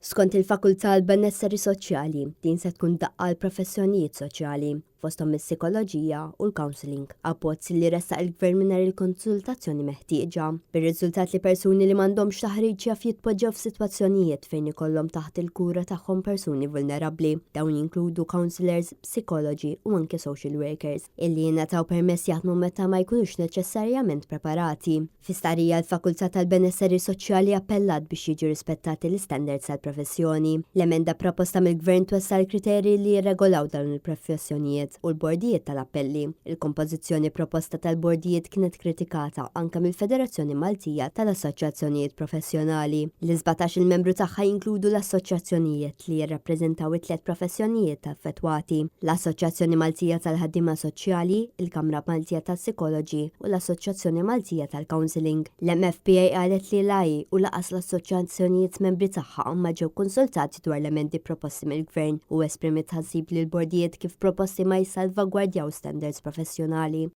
Skont il-Fakultà għall-Benesseri Soċjali, din se tkun daqqa għal professjonijiet soċjali, fosthom is-psikoloġija u l-counselling, abbozz li ressaq il-Gvern mingħajr il-konsultazzjoni meħtieġa, bir-riżultat li persuni li m'għandhomx taħriġ jaf jitpoġġew f'sitwazzjonijiet fejn ikollhom taħt il-kura tagħhom persuni vulnerabbli. Dawn jinkludu counsellors, psikoloġi u anke social workers, illi jingħataw permess jaħdmu meta ma jkunux neċessarjament preparati. Fi stqarrija l-Fakultà tal-Benesseri Soċjali appellat biex jiġu rispettati l-istandards tal-professjoni. L-emenda proposta mill-Gvern twessa' l-kriterji li jirregolaw dawn il-professjonijiet u l-bordijiet tal-appelli. Il-kompożizzjoni proposta tal-bordijiet kienet kritikata anke mill-Federazzjoni Maltija tal-Assoċjazzjonijiet Professjonali, li 17-il membru tagħha jinkludu l-assoċjazzjonijiet li jirrappreżentaw it-tliet professjonijiet affettwati, l-Assoċjazzjoni Maltija tal-Ħaddiema Soċjali, il-Kamra Maltija tas-Psikoloġi u l-Assoċjazzjoni Maltija tal-Counselling. L-MFPA qalet li la hi u lanqas l-assoċjazzjonijiet membri tagħha ma ġew konsultati dwar l-emendi proposti mill-Gvern u esprimiet tħassib li l-bordijiet kif proposti ma jissalvagwardjaw standards professjonali.